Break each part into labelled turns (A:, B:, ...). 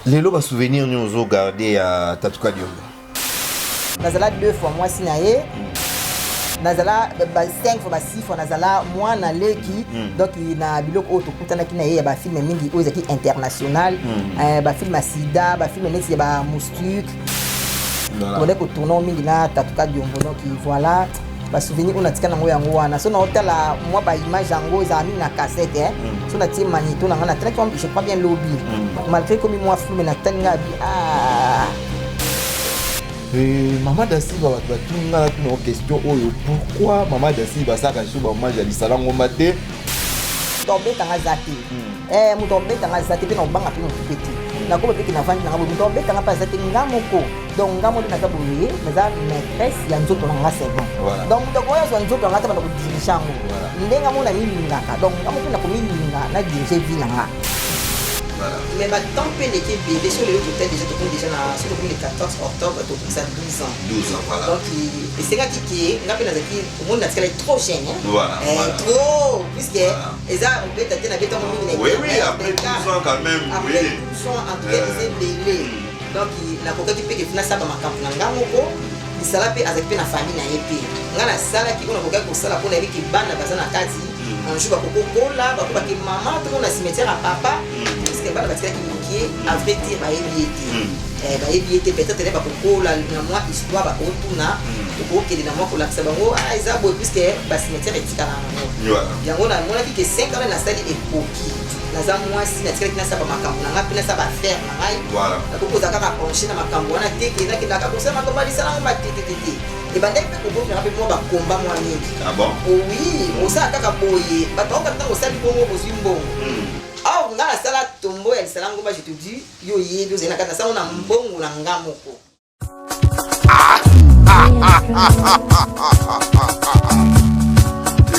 A: Lelo ba souvenir nini ozo garder ya Tatu Kadiombo?
B: Nazala deux fois mwasi na ye. Nazala ba cinq fois, ba six fois nazala mwana leki. Donc na biloko oyo tokutanaki na ye ya ba film mingi oyo ezalaki international. Ba film ya sida, ba film neti ya ba moustique. Tobandaki kotourner mingi na Tatu Kadiombo. Donc voilà, basouvenir oyo natika nango yango wana. So naotala mwa baimage yango, ezala mingi na cassette. So natie magnéto na ngai, natalaki, je crois bien lobi, malgré komi mwa flou, mais natali ngai abi ah.
A: Mama Da Silva, bato batuni nga, natuna question oyo: pourquoi Mama Da Silva asalaka lisusu bahommage ya Lisala Ngomba te?
B: Moto abetanga aza te, moto abetanga aza te mpe na obanga mpe motu mpe te. Nakoba mpe ke navandi nanga boye, moto abetanga mpe aza te. Nga moko, donc nga moko nde naza boye, naza maîtresse ya nzoto na nga, c'est bon. Donc moto akoya azwa nzoto na nga te, banda kodiriger yango ndenge moko na milingaka. Donc nga moko nakomilinga na diriger vie na nga. Mais batemps mpe eleki ebele. So lelo total déjà, tokomi déjà na, so tokomi le 14 octobre, tokokisa 12 ans.
A: 12 ans, voilà.
B: Donc esengaki ke nga mpe nazalaki, omoni, natikalaki trop jeune, hein?
A: Voilà, voilà.
B: Trop, puisque eza obeta te, nabetango mingi na
A: Oui, oui, après 12 ans quand même.
B: Après 12 ans, en tout cas, eza ebele. Donc nakokaki mpe ke nasala bamakambo na nga moko. Lisala mpe azalaki mpe na famille na ye mpe nga nasalaki oyo nakokaki kosala mpo nayebiki bana baza na kati. Un jour bakokokola, bakobaki mama tomona cimetière ya papa, puisque bana batikalaki mokie. À vrai dire, bayebi ye te. Bayebi ye te. Peut-être nde bakokola na mwa histoire, bakotuna, okokende na mwa kolakisa bango: ah, eza boye, puisque bacimetière etikala nango. Yango namonaki ke 5 ans nasali ekoki. Naza mwasi, natikalaki nasala bamakambo na ngai mpe nasala baaffaire na ngai. Nakoki kozala kaka penché na makambo wana te, ke nakendaka kosala makambo ya lisalango matetete. Ebandaki mpe kobotela mpe mwa bakomba mwa mingi.
A: Ah bon?
B: Oui, osala kaka boye, bato bakoka ntango osali bongo, ozwi mbongo. Awa nga nasala tombo ya Lisala Ngomba, je te dis, yo oyebi, ozali na kati, nasango na mbongo na nga moko.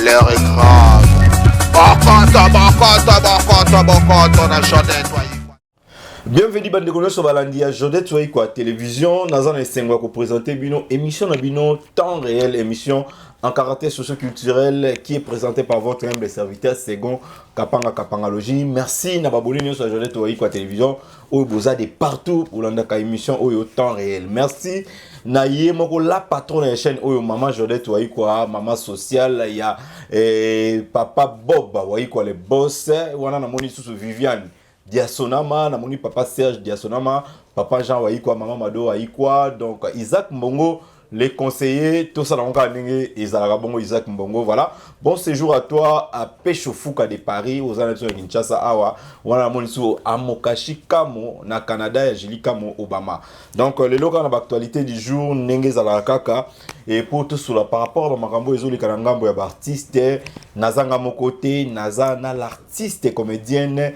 C: L'heure est grave. Bokoto, bokoto, bokoto, bokoto na Jodette Waikwa.
A: Bienvenue bandeko nyonso balandi ya Jodette Waikwa Télévision. Naza na esengo ya koprésenter bino émission na bino Temps réel, émission en caractère socio-culturel qui est présentée par votre humble serviteur Second Kapanga Kapangalogie. Merci na baboni nyonso ya Jodette Waikwa Télévision oyo boza de partout bolandaka émission oyo Temps réel. Merci na ye moko la patronne ya chaîne oyo, mama Jodette Waikwa, mama sociale ya papa Bob Waikwa le boss wana. Namoni susu Viviane Diasonama, namoni papa Serge Diasonama, papa Jean Waikwa, mama Mado Waikwa, donc Isaac Mbongo les conseillers, tout ça nango kaka ndenge ezalaka bongo. Isaac Mbongo, voilà, bon séjour à toi à Peshofuka de Paris. Oza na biso ya Kinshasa awa wana. Namoni so Amokashi Kamo na Canada ya Julie Kamo Obama. Donc lelo kaka na baactualité du jour ndenge ezalaka kaka, et pour tosola par rapport à bamakambo ezoleka na ngambo ya baartiste. Nazanga moko te, naza na l'artiste comédienne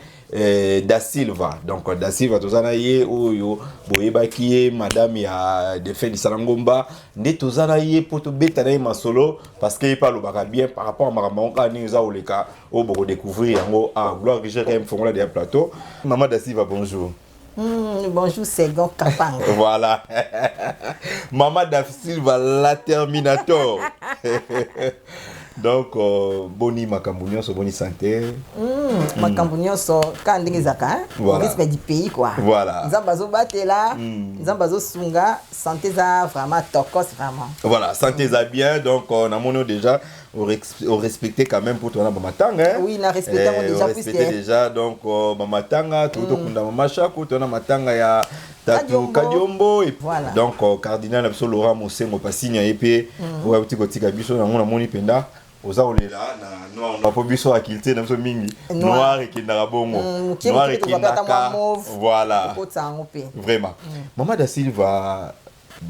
A: Da Silva. Donc Da Silva, toza na ye oyo boyebaki ye, madame ya défunt Lisala Ngomba, nde toza na ye mpo tobeta na ye masolo, parce que ye mpe alobaka bien par rapport à makambo yango kaka ndenge eza koleka oyo bokodécouvrir yango. Ah, gloire GRM fongola deya plateau. Mama Da Silva, bonjour.
B: Bonjour Segon Kapanga.
A: Voilà. Mama Da Silva, la Terminator. Donc, boni makambo nyonso, boni santé?
B: Makambo nyonso kaka ndenge ezalaka, hein?
A: Voilà.
B: Rythme du pays quoi.
A: Voilà.
B: Nzambe azobatela, Nzambe azosunga, santé eza vraiment tokos vraiment.
A: Voilà, santé eza bien. Donc, namoni déjà au respecter quand même pour toi na bamatanga, hein?
B: Oui, na respecter yango déjà,
A: respecter
B: puisque
A: déjà. Donc bamatanga, tout kunda mama Chako, to na matanga ya Tatu
B: Kadiombo.
A: Kadiombo et
B: Voilà.
A: donc cardinal na biso Laurent Mosengo Pasinya ye pe oyo auti kotika biso nango. Namoni mpenza oza kolela na noir noir, po biso akilite na biso mingi
B: Noir.
A: Noir ekendaka bongo.
B: Moke
A: noir
B: moke tokoka ata mwa mauve.
A: Voilà.
B: Okotisa yango mpe.
A: Vraiment, Mama Da Silva,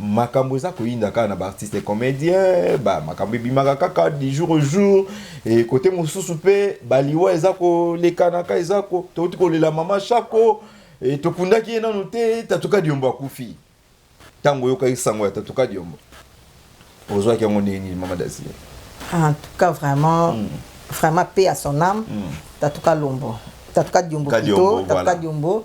A: makambo eza koyinda kaka na baartiste comédien, ba makambo ebimaka kaka du jour au jour. E kote mosusu mpe baliwa eza kolekanaka, eza ko touti kolela mama Shako e, tokundaki ye nanu te, Tatu Kadiombo akufi. Ntango oyokaki sango ya Tatu Kadiombo, ozwaki yango ndenge nini, Mama Da Silva?
B: En tout cas, vraiment, vraiment, paix à son âme. Tatu Kalombo, Tatu Kadiombo.
A: Kadiombo,
B: plutôt Tatu
A: voilà.
B: Kadiombo.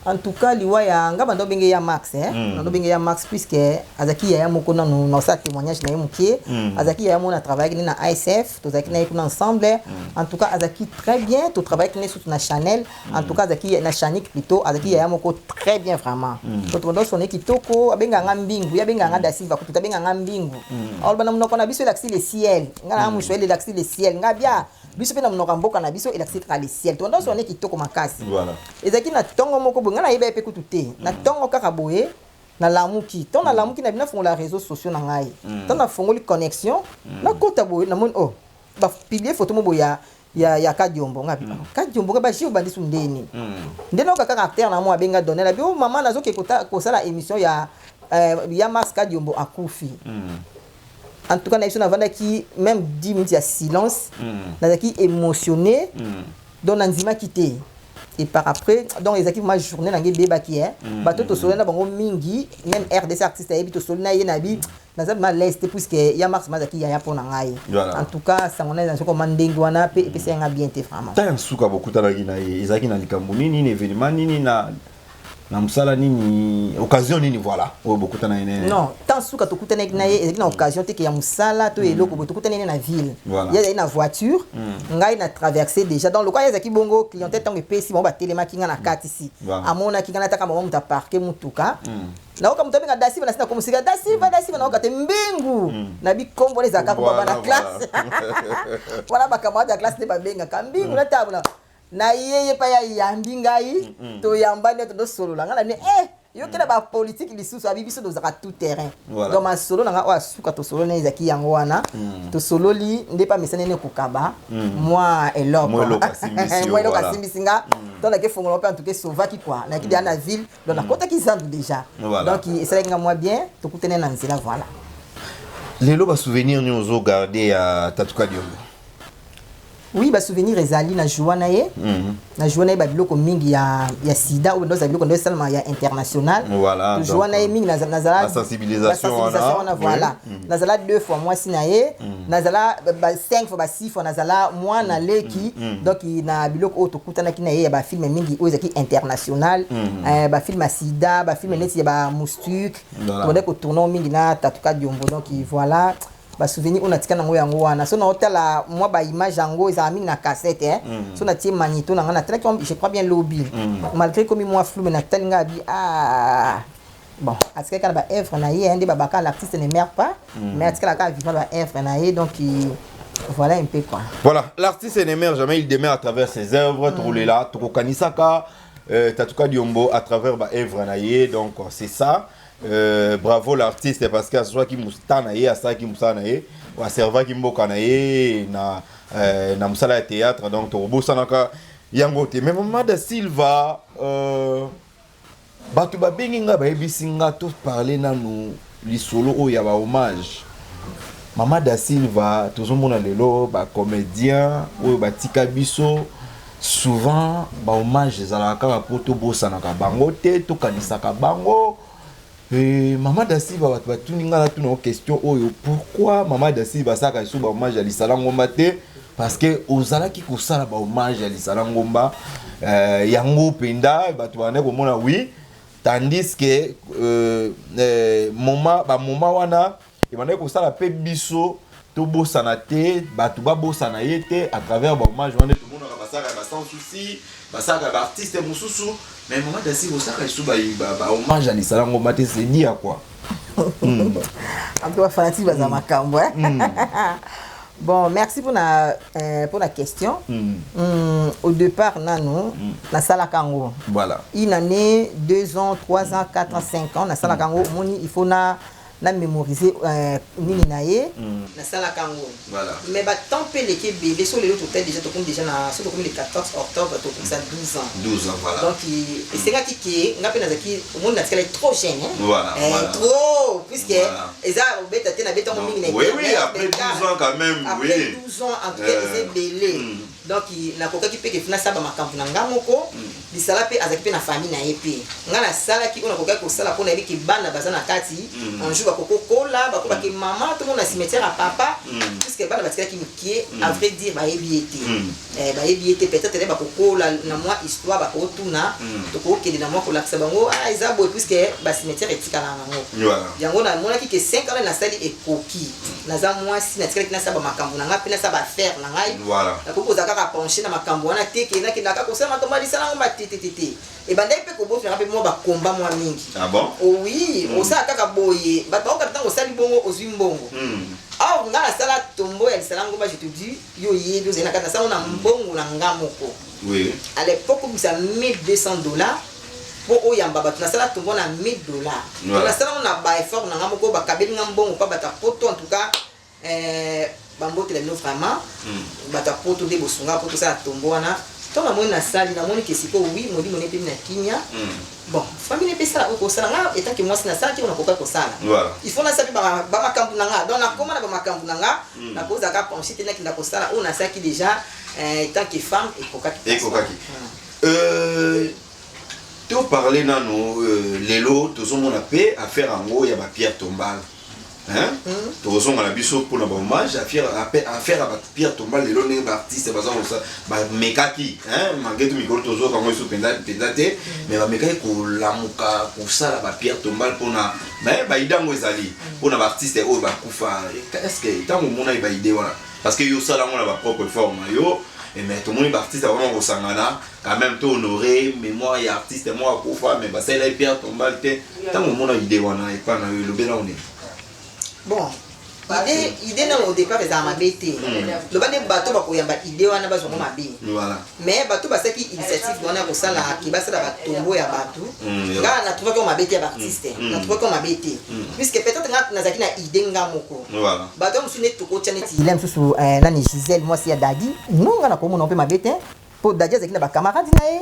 B: En tout cas, liwa ya nga, bando benge ya Max, eh. Bando benge ya Max, puisque azaki yaya moko nanu na osala témoignage na ye mokie. Azaki yaya moko na travaillaki na ASF, tozalaki na ye kuna ensemble. En tout cas, azaki très bien, totravaillaki ne surtout na Chanel. En tout cas, azaki na Chanik plutôt, azaki yaya moko très bien vraiment. To tondo sonné kitoko, abenga nga mbingu, ya benga nga Da Silva kutu, abenga nga mbingu. Oloba na monoko na biso elakisi le ciel. Nga na moswahili elakisi le ciel. Nga bia biso mpe na monoko ya mboka na biso elakisi kaka le ciel. Tondo sonné kitoko makasi. Ezalaki na ntongo moko boye, ngai nayeba ye mpe kutu te. Na ntongo kaka boye nalamuki, ntongo nalamuki na bino, nafongola réseaux sociaux na ngai. Ntango nafongoli connexion, nakota boye, namoni, oh, bapublier photo mo boye ya Kadiombo. Ngai Kadiombo, ngai baji obandi su ndeni nde nayoka kaka acteur na mo abenga Donel, abi: "O mama, nazoke kosala émission ya Mars Kadiombo akufi." En tout cas, na biso navandaki même 10 minutes ya silence, nazalaki émotionné. Donc nandimaki te. Et par après, donc ezalaki ma journée na ngai ebebaki. Bato tosoli na bango mingi, même RDC artiste ayebi, tosoli na ye na bi naza ma l'aise te, puisque ya Mars mazalaki yaya mpo na ngai. En tout cas, sango na ezalaki koma ndenge wana mpe epesi yanga bien te vraiment.
A: Ta ya nsuka bokutanaki na ye ezalaki na likambo nini, na événement nini, na mosala nini, occasion nini, voilà, oyo bokutana ye?
B: Non, tant suka tokutanaki na ye ezalaki na occasion te ke ya mosala to eloko boye. Tokutani ye na ville. Ye azalaki na voiture, ngai na traverse déjà. Donc lokola ye azalaki bongo clientèle, ntango epesi bango, batelemaki, ngai na katisi. Amonaki ngai, nataka mama moto aparke motuka, nayoka moto abenga Dasiva na sina komosika, Dasiva, Dasiva. Nayoka te mbingu na bikombo wana ezalaka kobaba na classe wana, bacamarade ya classe nde babengaka mbingu. Natabona na ye, ye mpe ayambi ngai, toyambani, todosolola. Ngai na bino, eh, yokela bapolitike lisusu, abi biso tozalaka tout terrain. Donc masolo na ngai oyo asuka tosolo na ezalaki yango wana. Tosololi nde mpe amesani nene kokaba mwa eloko.
A: Mwa eloko asimbisi yo,
B: mwa eloko asimbisi nga. Donc nake fongola mpe, en tout cas sauvaki quoi, nayaki deja na ville, donc nakotaki zandu déjà. Donc esalaki nga mwa bien, tokutani na nzela, voilà.
A: Lelo basouvenir nini ozogarde ya Tatu Kadiombo?
B: Oui, basouvenir ezali na joie na ye, na joie na ye babiloko mingi ya sida oyo ndoza biloko ndo esalama ya international. Tojoua na ye mingi, nazala
A: basensibilisation
B: basensibilisation wana, voilà. Nazala deux fois mwasi na ye, nazala ba cinq fois, ba six fois nazala mwana leki. Donc na biloko oyo tokutanaki na ye ya bafilme mingi oyo ezalaki international, bafilme ya sida, bafilme neti ya bamoustique, tobandaki kotourne mingi na Tatu Kadiombo. Donc voilà, basouvenir oyo natika nango yango wana. So naotala mwa baimage yango, ezala mingi na cassette, eh. So natie magnéto na ngai, natalaki, je crois bien lobi, malgré komi mwa flou, mais natali ngai abi: "Ah bon, atikali kaka na baœuvre na ye." Nde babaka, l'artiste ne meurt pas, mais atikala kaka vivant na baœuvre na ye. Donc voilà un peu quoi.
A: Voilà, l'artiste ne meurt jamais, il demeure à travers ses œuvres. Tokolela, tokokanisaka Tatu Kadiombo à travers ba œuvre na ye. Donc c'est ça. Bravo l'artiste, parce que azwaki mosala na ye, asalaki mosala na ye, aservaki mboka na ye na mosala ya théâtre. Donc tokobosanaka yango te. Mais mama Da Silva, bato babengi nga, bayebisi nga toparle nanu lisolo oyo ya bahommage. Mama Da Silva, tozomona lelo bacomédien oyo batika biso, souvent bahommage ezalaka kaka mpo tobosanaka bango te, tokanisaka bango. Mama Da Silva, bato batuni nga natuna question oyo: pourquoi mama Da Silva asalaka lisusu bahommage ya Lisala Ngomba te? Parce que ozalaki kosala bahommage ya Lisala Ngomba, yango mpenza bato bandaki komona, oui, tandis que moment bamoma wana ebandaki kosala mpe biso tobosana te, bato babosana ye te à travers bahommage wana. Tomonaka basalaka ba Sans Souci, basalaka baartiste mosusu, mais mama Da Silva osalaka lisusu bahommage ya Lisala Ngomba te, c'est dire quoi?
B: En tout cas, fanatique baza makambo, hein? Bon, merci pour la question. Au départ, nanu nasalaka yango une année, 2 ans, 3 ans, 4 ans, 5 ans, nasalaka yango. Omoni, il faut na mémoriser nini na ye, nasalaka yango. Mais batemps mpe eleki ebele. So lelo totali déjà, tokomi déjà na, so tokomi le 14 octobre, tokokisa 12 ans.
A: 12 ans, voilà.
B: Donc esengaki ke nga mpe nazalaki, omoni, natikali trop jeune, hein? Trop, puisque eza obeta te, nabeta yango mingi na
A: Oui, après 12 ans quand même.
B: Après 12 ans, en tout cas, eza ebele. Donc nakokaki mpe ke nasala bamakambo na nga moko. Lisala mpe azalaki mpe na famille na ye mpe. Ngai nasalaki oyo nakokaki kosala mpo nayebi ke bana baza na kati. Un jour bakoki kokola, bakoba ke mama tomona cimetière ya papa, puisque bana batikalaki mike, à vrai dire bayebi ye te. Eh, bayebi ye te, peut-être nde bakokola na mwa histoire, bakotuna, tokokende na mwa kolakisa bango, ah eza boye, puisque ba cimetière etikalaka nango. Yango namonaki ke 5 ans nasali ekoki. Naza mwasi, natikalaki nasala ba makambo na ngai mpe nasala ba affaire na ngai. Nakoki kozala kaka penche na makambo wana te ke nakendaka kosala makambo ya lisala yango te te te te. Ebandaki mpe kobotela ngai mpe mwa ba combat mwa mingi.
A: Ah bon?
B: Oh oui, osala kaka boye, bato bakoka ntango osali bongo ozwi mbongo. Or ngai nasala tombo ya lisala ngomba, je te dis, yo oyebi ozali na kati, nasala na mbongo na nga moko. À l'époque obimisa 1200 $ mpo oyamba bato, nasala tombo na 1000 $. Donc nasala ngo na ba effort na nga moko, bakabeli nga mbongo mpa bato ya poto. En tout cas, bambotela bino vraiment, bato ya poto nde bosunga mpo tosala tombo wana. Ntango namoni nasali, namoni ke sikoyo wi molimo ne epemi na kimia. Bon, famille mpe esala oyo kosala. Nga en tant que mwasi, nasalaki oyo nakoka kosala. Il faut nasala mpe bamakambo na nga. Donc nakoma na bamakambo na nga, nakozalaka penche te, nakenda kosala oyo nasalaki déjà en tant que femme, ekokaki.
A: Ekokaki. Toparle nano lelo tozomona mpe affaire yango ya bapierre tombale, hein? Tozonga na biso mpona bahommage, affaire ya bapierre tombale. Lelo ndenge baartiste baza kosala, bamekaki, malgré tout mikolo tozoyoka yango eso mpenza mpenza te, mais bamekaki kolamuka kosala bapierre tombale mpona baidée yango ezali mpona baartiste oyo bakufa. Est ce que ntango omonaki baidée wana, parce que yo osala yango na bapropre forme na yo, mais tomoni baartiste bakoma kosangana quand même to honorer mémoire ya artiste moko akufa, mais basalelaki pierre tombale te, ntango omona idée wana epa na yo, elobela ngo nini?
B: Bon, idée nano au départ ezala mabe te. Loba nde bato bakoyamba idée wana bazwango mabe. Mais bato basalaki initiative wana ya kosala ke basala batombo ya bato, nga natrouvaki yango mabe te ya baartiste. Natrouvaki yango mabe te, puisque peut-être nga nazalaki na idée nga moko. Bato mosusu neti tokotya neti ile mosusu, nani, Gisele mwasi ya Dadi. No, nga nakomona mpe mabe te, mpo Dadi azalaki na bacamarade na ye.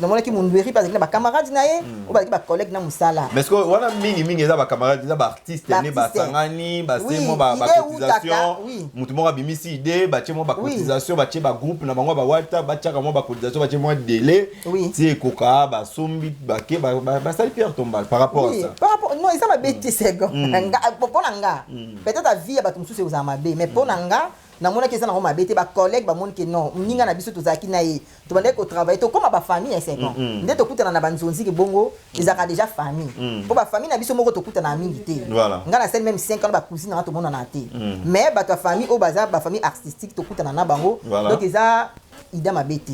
B: Namonaki Mundweri mpe azalaki na bacamarade na ye oyo bazalaki bacollègue na mosala.
A: Mais ce wana mingimingi eza bacamarade, eza baartiste nde basangani, batie mwa bacotisation. Motu moko abimisi idée, batie mwa bacotisation, batie bagroupe na bango bawata, batiaka mwa bacotisation, batie mwa délai ti ekoka, basombi, bake, basali pierre tombale par rapport à ça.
B: Par rapport, non, eza mabe te. Sego mpo na nga, peut-être avis ya bato mosusu ekozala mabe, mais mpo na nga namonaki eza nango mabe te. Bacollègue bamoni ke non, moninga na biso tozalaki na ye, tobandaki kotravaille, tokóma bafamille ya second nde tokutana na banzonziki bongo, ezalaka déjà famille, mpo bafamille na biso moko tokutana mingi te. Nga nasali même 5 ans, bacousine nanga tomonana te, mais bato ya famille oyo baza bafamille artistique, tokutana na bango. Donc eza idée mabe te.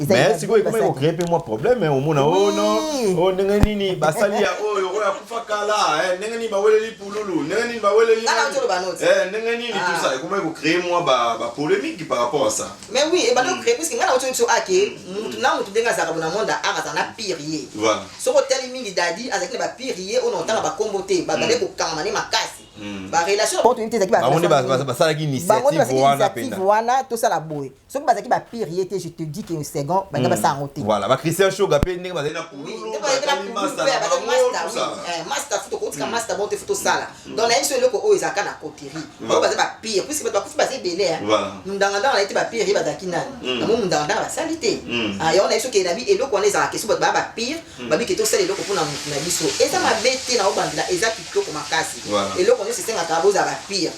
A: Mais sikoyo ekomi kocréer mpe mwa problème. Omona oyo no oyo ndenge nini basali ya oyo oyo akufa kala, ndenge nini baweleli pululu, ndenge nini baweleli, ndenge nini, tout ça ekomi kocréer mwa bapolémique par rapport à ça.
B: Mais oui, ebandi kocréer, puisque ngai na oti biso ake mutu na mutu ndenge azalaka bona monde art, azala na pire ye. Soki otali mingi, Dadi azalaki na bapire ye oyo na otanga bakombo te, babandi kokangama ne makasi barelation.
A: Bango nde basalaki initiative wana
B: mpenza. Wana tosala boye, soki bazalaki bapire ye te, je te dis que second banga basala yango te.
A: Voilà, bachristien Shoga mpe ndenge bazali na pululu.
B: Master fu tokotika master bon te, fu tosala. Donc nayebi so eloko oyo ezalaka na coterie oyo baza bapire, puisque bato bakufi baza ebele. Mundangandanga naye te, bapire ye bazalaki nani namo mundangandanga basali te. Yango nayebi soki nabi eloko wana ezalaka question bato baya bapire, babiki tosala eloko mpona motu na biso, eza mabe te. Na obandela eza kitoko makasi. Eloko nyonso esengaka bozala bapire.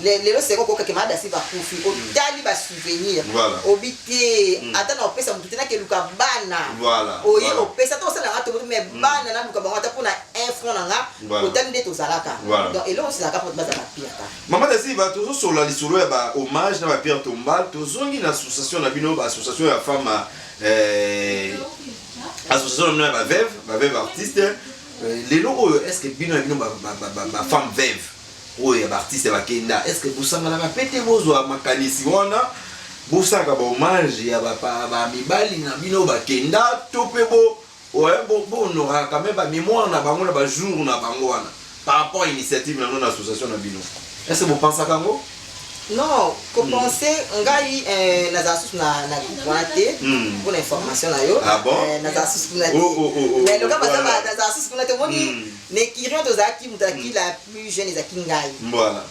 B: Lelo seko kokake madasi bakufi, otali basouvenir, obi te ata na opesa motu te, nakeluka bana oye opesa ata osala nga tomoto, mais bana naluka bango ata mpona un franc na nga. Otali nde tozalaka. Donc eloko nyonso ezalaka mpo baza bapire kaka.
A: Mama Dasiva, tozosola lisolo ya bahommage na bapierre tombale. Tozongi na association na bino, baassociation ya femme, association na bino ya baveuve, baveuve artiste. Lelo oyo, est ce que bino na bino bafemme veuve oyo ya baartiste bakenda, est ce que bosanganaka mpe te, bozwa makanisi wana, bosalaka bahommage ya bamibali na bino bakenda, to mpe bohonoraka quand même bamémoire na bango na bajour na bango wana, par rapport à initiative na bino na association na bino? Est ce que bopensaka yango?
B: Non, kopense ngai nazala susu na groupe wana te. Mpona information na yo.
A: Ah bon?
B: Nazala susu kuna te.
A: Oh,
B: Mais loka baza nazala susu kuna te, omoni. Na écurie tozalaki, moto azalaki la plus jeune ezalaki ngai.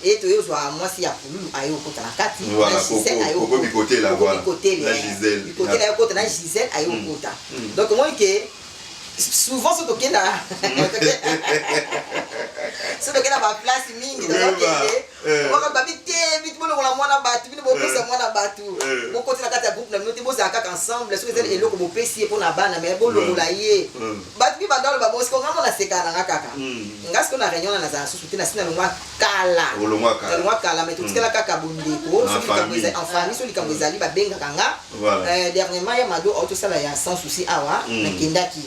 B: E toye ozwa mwasi ya pululu, aye okota na kati.
A: Voilà,
B: na Gisèle
A: Coco-
B: aye
A: Coco Bikotela,
B: Coco
A: voilà.
B: Bikotela,
A: Na Gisèle.
B: Bikotela aye okota, na Gisèle aye okota. Donc omoni ke souvent so tokenda baplace mingi, tozokende okoka babi te, bitu bolongola mwana bato, bino bopesa mwana bato. Bokoti na kati ya groupe na bino te, bozala kaka ensemble. Soki ezali eloko bopesi ye mpona bana, mais bolongola ye. Bato mpi banda oloba bosiko, nga mona sekala nanga kaka. Nga sikoyo na réunion na nazala susu te, nasi nalongwa kala.
A: Olongwa kala.
B: Nalongwa kala, mais totikala kaka bondeko.
A: En
B: Soki likambo
A: famille.
B: En famille, soki likambo ezali, babengaka nga. Dernièrement ya Mado autosala ya Sans Souci awa, nakendaki.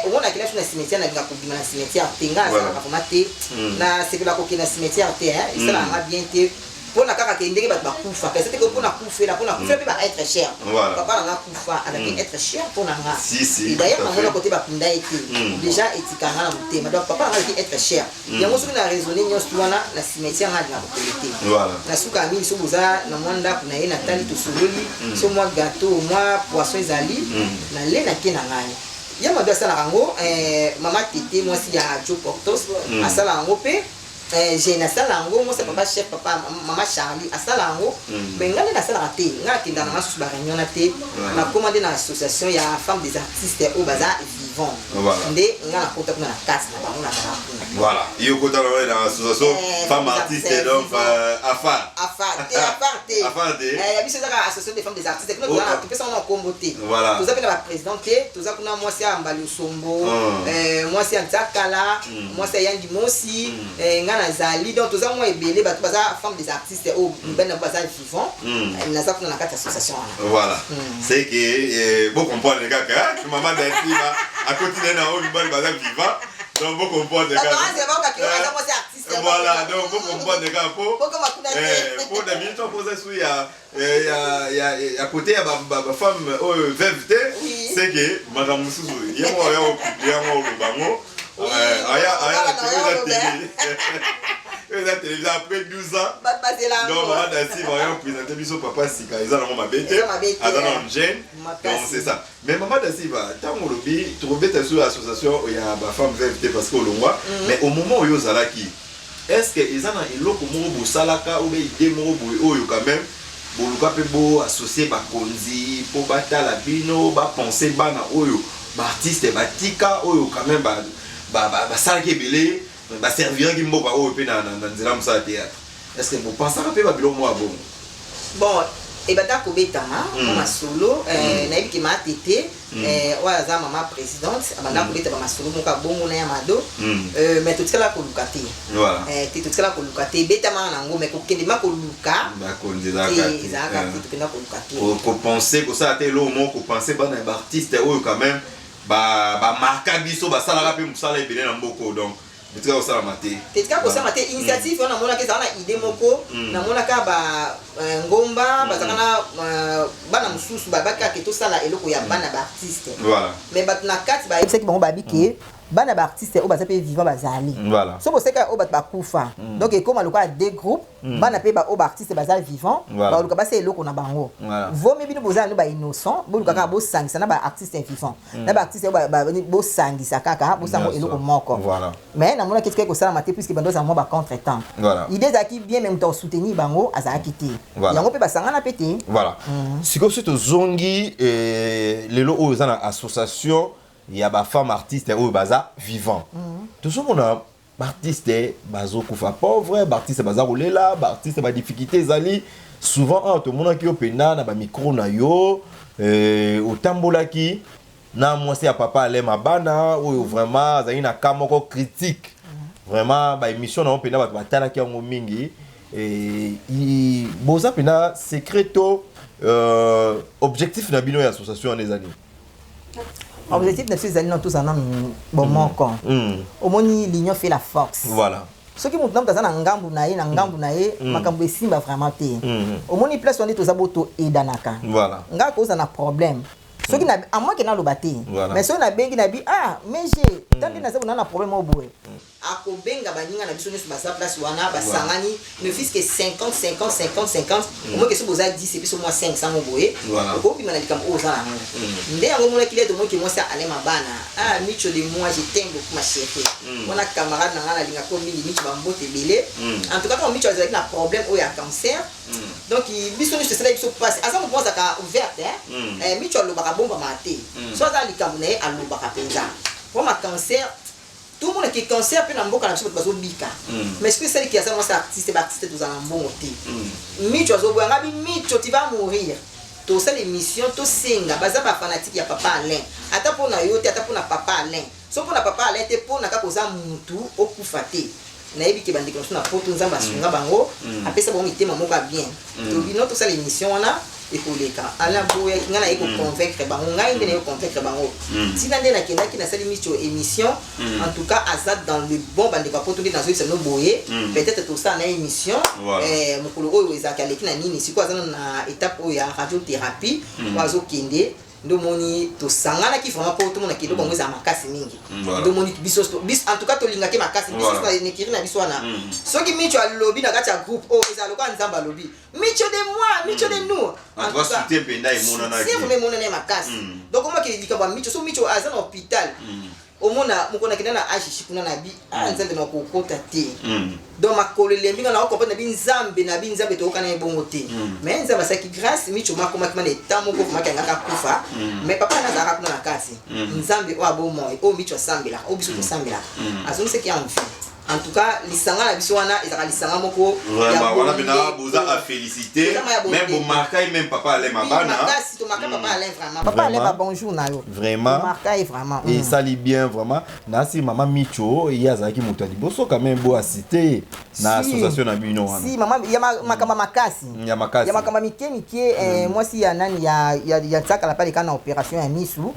B: Omona, akendaki so na cimetière, nalinga kobima na cimetière te. Nga nasalaka vraiment te. Nasepela kokende na cimetière te, hein. Esalaka nga bien te, mpona kaka ke ndenge bato bakufaka, eza te ke mpona kufela, mpona kufela mpe ba être cher. Papa na nga kufa, azalaki être cher mpona nga.
A: Si, si,
B: Et d'ailleurs
A: tout à
B: namona
A: fait.
B: kote bakunda ye te. Déjà etikanga na motema. Donc papa na nga azalaki être cher. Yango soki na raisonne nyonso wana, na cimetière nga alingaka kokende te. Na suka ya mingi, so boza na mwa ndako na ye, natali, tosololi, so mwa gâteau, mwa poisson ezali, nale nake na ngai. Ya Mado asalaka yango, mama Tete, mwasi ya Jo Portos, asalaka yango mpe, jeune asala yango, mwasi ya papa chef, papa mama Charlie asala yango. Mais ngai nde nasalaka te. Ngai akendaka na nga susu baréunion na te. Nakóma nde na association ya femme des artistes oyo baza vivant. Nde ngai nakota kuna na kati na bango, nazala kuna.
A: Voilà, yo kota na association femme
B: femmes
A: artiste,
B: artistes,
A: donc
B: vivant.
A: Afa.
B: Afa te, afar te.
A: Afar te.
B: Ya biso ezaka association des femmes des artistes kuna.
A: Oh, ah.
B: Topesa wana nkombo te. Toza mpe na baprésident te. Toza kuna mwasi ya Mbali Osombo, mwasi ya Nzakala, mwasi ya Yangi Mosi, nga nazali. Donc toza mwa ebele, bato baza femme des artistes oyo mibali na bango baza vivant. Naza kuna na kati ya association wana.
A: Voilà. C'est que bon comprendre kaka, hein? Maman Dativa à côté na oyo mibali baza vivant. Donc bon comprendre
B: Bato
A: kaka.
B: bazela bakokaki oyo aza mwasi ya artiste.
A: Voilà, donc bon comprendre kaka po
B: Bokoma kuna te.
A: Po na minute poza su ya côté ya ba femme oyo veuve te. C'est que makambo mosusu ye moko aya kopublier yango, oloba yango. Aya na
B: Kaka na
A: télé,
B: oyo
A: eza
B: oloba.
A: télé, eza télévision après 12 ans.
B: Bato bazela
A: Donc
B: yango.
A: mama Dasi va présenter biso papa sika, eza nango mabe te.
B: Eza mabe te,
A: Aza
B: eh.
A: nano jeune.
B: Makasi.
A: Donc c'est ça. Mais mama Dasi va, ntango olobi tokobeta sur association ya bafemme veuve te parce que olongwa, mais au moment oyo ozalaki, est ce que eza na eloko moko bosalaka obe idée moko boye oyo quand même boluka mpe boassocie bakonzi mpo batala bino, bapense bana oyo baartiste batika, oyo quand même basalaki ebele, baserviraki mboka oyo mpe na nzela mosala théâtre? Est ce que bopensaka mpe babiloko moko ya bongo?
B: Bon, ebanda kobetama mpo masolo, nayebi ke maa Tete, oyo aza mama présidente, abanda kobeta bamasolo moko abongo na ya Mado. Mais totikala koluka te. Te, totikala koluka te. Ebetama nango, mais kokende ma koluka
A: bakonzi
B: te.
A: Ezalaka te.
B: Ezalaka te, tokenda koluka te.
A: Kopense kosala te eloko moko, kopense bana ya baartiste oyo quand même bamarka biso, basalaka mpe mosala ebele na mboka oyo, donc etika kosalama te?
B: Tetika kosala te. Initiative wana namonaka ezala na idée moko. Namonaka ba ngomba bazalaka na bana mosusu, babaki kaka tosala eloko ya bana baartiste. Mais bato na kati bayebisaki bango, babi ke bana baartiste oyo baza mpe vivant bazali. So boseka oyo bato bakufa, donc ekóma lokola deux groupes, bana mpe oyo baartiste baza vivant. Baluka basala eloko na bango. Vomi bino boza nano bainnocent, boluka kaka bosangisa na baartiste vivant na baartiste oyo bosangisa kaka, bosango eloko moko. Mais namonaki etikaki kosalama te, puisque bando ozala mwa bacontretemps. Idée ezalaki bien, mais moto akosoutenir bango azalaki te. Yango mpe basangana mpe te.
A: Voilà. Sikoyo soki tozongi lelo oyo eza na association ya bafemme artiste oyo baza vivant, tozomona baartiste bazokufa pauvre, baartiste baza kolela, baartiste badifficulté ezali souvent. Awa tomonaki yo mpenza na bamicro na yo, otambolaki na mwasi ya papa Alain Mabana, oyo vraiment azali na cas moko critique. Vraiment baémission na yo mpenza, bato batalaki yango mingi. Boza mpenza secret to objectif na bino ya association wana ezali?
B: Objectif na biso ezali nano tozala nanu bomoko. Omoni, l'union fait la force. Soki moto na moto aza na ngambu na ye, na ngambu na ye, makambo esimba vraiment te. Omoni, place wana nde toza bo toedanaka. Nga kozala na problème, soki na à moins ke naloba te. Mais soki nabengi na bi, ah, mais je ta nde naza bona na problème oyo boye. Akobenga baninga na biso nyonso baza place wana, basangani, ne fût que 50 50 50 50. Omoki soki boza 10, ebiso mwa 500 mo boye, okobima na likambo oyo oza nango. Nde yango omonaki lete, omoki mwasi ya Alain Mabana. Ah, Micho de moi, je t'aime beaucoup, ma chérie. Wana camarade na ngai, nalingako mingi Micho, bambote ebele. En tout cas, ntango Micho azalaki na problème oyo ya cancer, donc biso nyonso esalaki biso mpasi. Aza moto azalaka ouverte, hein? Micho alobaka, bombamaka te. So aza likambo na ye, alobaka mpenza. Mpoma cancer, tomonaki cancer mpe na mboka na biso bato bazobika, mais soki esaliki aza mwasi artiste, baartiste tozala na mbongo te. Micho azoboya nga bi: "Micho, tu vas mourir." Tosala émission, tosenga, baza bafanatike ya papa Alain, ata mpo na yo te, ata mpo na papa Alain. So mpo na papa Alain te, mpo na kaka oza mutu, okufa te. Nayebi ke bandeko na biso na Poto, Nzambe asunga bango, apesa bango mitema moko ya bien. Tobino tosala émission wana, ekoleka. Alain boyaki, ngai naye koconvaincre bango, ngai nde naye koconvaincre bango. Ntina nde nakendaki, nasali Micho émission. En tout cas, aza dans le bon. Bandeko ya Poto, nde nazoyebisa bino boye, peut-être tosala na émission mokolo oyo ezalaki aleki na nini. Sikoyo aza na étape oyo ya radiothérapie oyo azokende. Nde omoni tosanganaki vraiment mpo tomonaki eloko yango ezala makasi mingi. Nde omoni biso, en tout cas tolingaki makasi biso na nekiri na biso wana. Soki Micho alobi na kati ya groupe oyo, ezala lokola Nzambe alobi: "Micho de moi, Micho de nous."
A: En tout cas, soutien mpenza emonanaki.
B: Soutien emonana ye makasi. Donc omaki likambo ya Micho, so Micho aza na hôpital, omona mokolo nakenda na agishi kuna na bi a Nzambe na kokota te. Donc makolo elembi nga na ocomprendre na bi Nzambe na bi Nzambe toyokana ye bongo te. Mais Nzambe asalaki grâce, Micho makomaki mana eta moko vomaki alingaka kufa, mais papa na azalaka kuna na kati. Nzambe oyo abomoi, oyo Micho asambelaka, oyo biso tosambelaka, azongisaki en vie. En tout cas, lisanga na biso wana ezalaka lisanga moko.
A: Vraiment, wana mpena boza à féliciter. Même bomarkai même papa Alain Mabana.
B: Makasi, tomarka papa Alain, vraiment. Papa Alain, ba bonjour na yo.
A: Vraiment.
B: Tomarka ye vraiment.
A: Esali bien vraiment. Nasi mama Micho, ye azalaki moto ya liboso quand même bo assiste na association na bino wana.
B: Si, mama ya makambo makasi.
A: Ya makasi.
B: Ya makambo mike mike, mwasi ya nani ya Ntsakala mpe aleka na opération ya misu.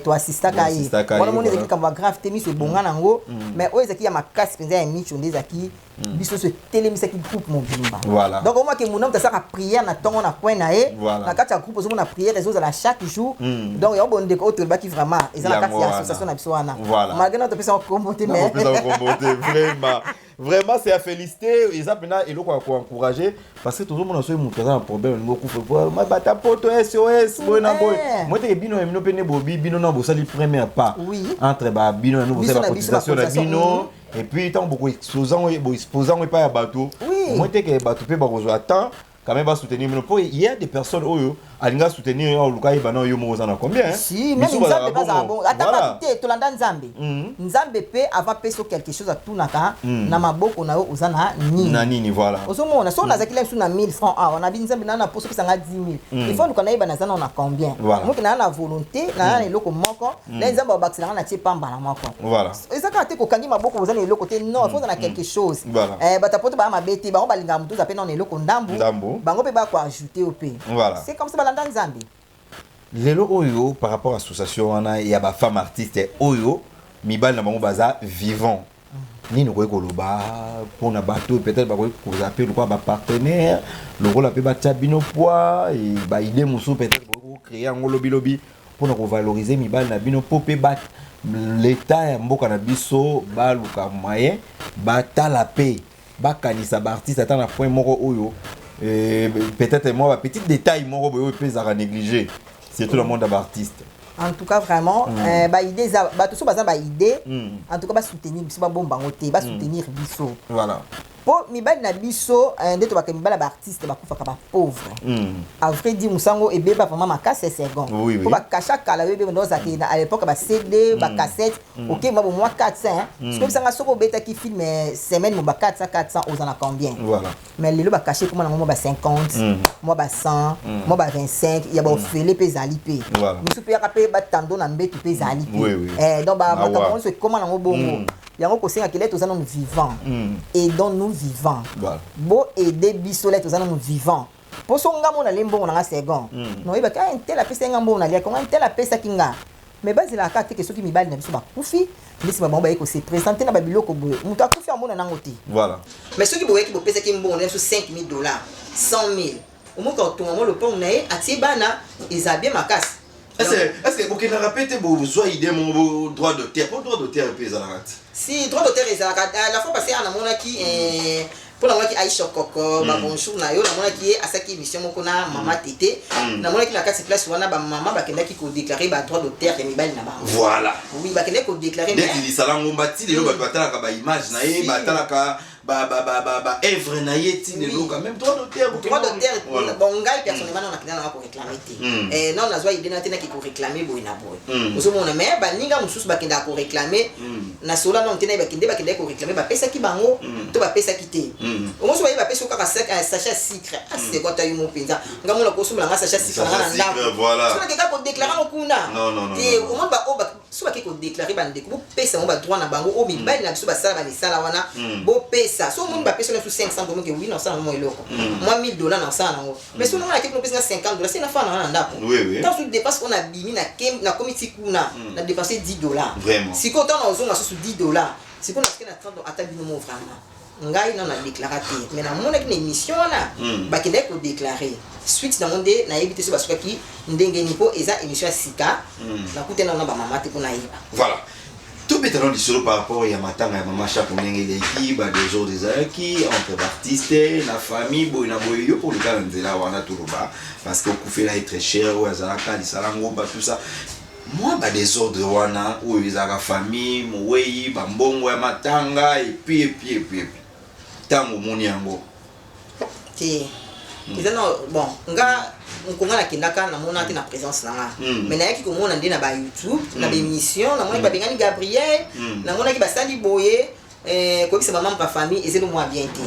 B: Toassistaka ye wana. Moni ezalaki likambo ya grave te, misu ebonga nango, mais oyo ezalaki ya makasi mpenza ya Micho, nde ezalaki biso nyonso etelemisaki groupe mobimba. Donc omaki muna moto asalaka prière na ntongo na coin na ye. Na kati ya groupe ozomona prière ezozala chaque jour. Donc yango bondeko oyo tolobaki vraiment eza na kati ya association na biso wana, malgré na topesa kombo te.
A: Mais kombo te, vraiment, vraiment, c'est à féliciter. Eza mpena eloko ya koencourager, parce que tozomona soki moto aza na problème, olingi okufa, bata Poto SOS boye na boye. Moi teke bino ya bino mpe nde bobi bino na bosali premier pas entre babino na bino, bosali bacotisation na bino, et puis ntango bokoexposer yango epai ya bato, moi teke bato mpe bakozwa temps quand même basoutenir bino, mpo il y a des personnes oyo alinga soutenir yo, oluka yeba na yo moko oza na combien.
B: Si même Nzambe bazala bongo, ata bato te. Tolanda Nzambe. Nzambe mpe avant apesa quelque chose, atunaka na maboko na yo oza na nini.
A: Na nini, voilà.
B: Ozomona so nazalaki la misu na 1000 francs awa, nabi Nzambe na poso opesanga 10 000, il faut luka nayeba naza nao na combien. Moki naa na volonté, naa na eloko moko na Nzambe abakiselanga na tie pambala moko. Eza kaka te kokangi maboko, oza na eloko te. Non, il faut oza na quelque chose. Bato apoto baya mabe te, bango balingaka moto oza mpe nao na eloko ndambu, bango mpe bakoajoute yo mpe. C'est comme ça, balanda Nzambe.
A: Lelo oyo, par rapport à association wana ya bafemme artiste oyo mibali na bango baza vivant, nini okoki koloba mpona bato peut-être bakoki kozala mpe lokola bapartenaire, lokola mpe batia bino poids, baidée mosusu peut-être bokoki kocréer yango lobilobi mpona kovaloriser mibali na bino, mpo mpe l'état ya mboka na biso baluka moyen batala mpe bakanisa baartiste ata na point moko oyo, peut-être mwa bapetit détail moko boye oyo mpe ezalaka négligé, surtout le monde ya baartiste?
B: En tout cas, vraiment, baidée eza, bato so baza baidée, en tout cas basoutenir biso, babomba yango te, basoutenir biso. Mpo mibali na biso, nde tobaka mibali ya baartiste bakufaka bapauvre. À vrai dire, mosango ebeba vraiment makasi ya second. Mpo bakasha kala oyo ebeba, ozalaki à l'époque baCD, bacassette, ok, mwa bomwa 400. Soki obisanga, soki obetaki film semaine mo ba 400 400, oza na combien? Mais lelo bakashe ekoma nango mwa ba 50, mwa ba 100, mwa ba 25 ya baofele mpe ezali mpe mosusu mpe yaka mpe batando na mbetu mpe ezali mpe. Donc makambo nyonso ekoma nango bongo. Yango kosengaki le toza nanu vivant, aidons nous vivant. Bo aide biso le toza nanu vivant, mpo so nga mo nalie mbongo nanga second, noyebaki a ntel apesaki nga mbongo naliaki nga, ntel apesaki nga. Mais bazelaka teke soki mibali na biso bakufi, nde nsima bango baye kose présenter na babiloko boye. Moto akufi amona nango te. Mais soki boyaki bopesaki mbongo na biso 5000 dollars, 100 000, omoka otonga mo lopango na ye, atie bana, eza bien makasi.
A: Est-ce que bokendaka mpe te, bozwa idée moko, droit d'auteur, po droit d'auteur mpe ezalaka te?
B: Si, droit d'auteur ezalaka. La fois passée, namonaki, mpo namonaki Aisha Koko, babonjour na yo. Namonaki ye asalaki émission moko na mama Tete. Namonaki na kati place wana, bamama bakendaki kodéclarer badroit d'auteur ya mibali na bango. Oui, bakendaki kodéclarer.
A: Neti Lisala Ngomba, ti lelo bato batalaka baimage na ye, batalaka baœuvre na ye ti lelo. Quand même, droit d'auteur.
B: Droit d'auteur. Bon, ngai personnellement, non, nakenda nanga koréclamer te. Non, nazwa idée na te, naki koréclamer boye na boye, ozomona. Mais baninga mosusu bakendaka koréclamer na sola nano te, naye bakende, bakendaki koréclamer, bapesaki bango to bapesaki te. Omoso baye bapesi kaka sachet ya sucre, asekota yo mo mpenza. Nga mona kosombola nga sachet ya sucre nanga na ndako, so nakeka kodéclarer ngo kuna te. Omoni, baoyo so bake kodéclarer, bandeko, bopesa bango badroit na bango oyo mibali na biso basala bamisala wana, bopesa. So omoni bapesi wana su 500, omoke wi, na osala ngo eloko mwa 1000 $, na osala nango. Mais so nonga nakeki, nopesi nga 50 $, se nafana nanga na ndako. Ntango so dépense oyo nabimi, nakomi ti kuna, na dépense 10 $. Sikoyo ntango nazonga susu 10 $, sikoyo nasike na 30. Ata bino mo, vraiment, ngai nano na déclarer te, mais namonaki na émission wana bakendaki kodéclarer. Suite nango nde nayebi te so basukaki ndenge nini, mpo eza émission ya sika, nakutani nano na bamama te mpo nayeba.
A: Voilà, tobetana lisolo par rapport ya matanga ya mama Chako, ndenge eleki, badésordre ezalaki entre baartiste na famille, boye na boye. Yo mpo oleka na nzela wana, toloba, parce que okufela être cher oyo azalaka Lisala Ngomba, tout ça, mwa badésordre wana oyo ezalaka famille mowei, bambongo ya matanga, epuis epuis epuis epuis ntango omoni yango?
B: Te, eza na bon, nga nkonga nakendaka, namona te na présence na nga, mais nayaki komona nde na baYouTube, na baémission. Namonaki babengani Gabriel, namonaki basali boye, koyebisa bamembre ya famille eza mwa bien te.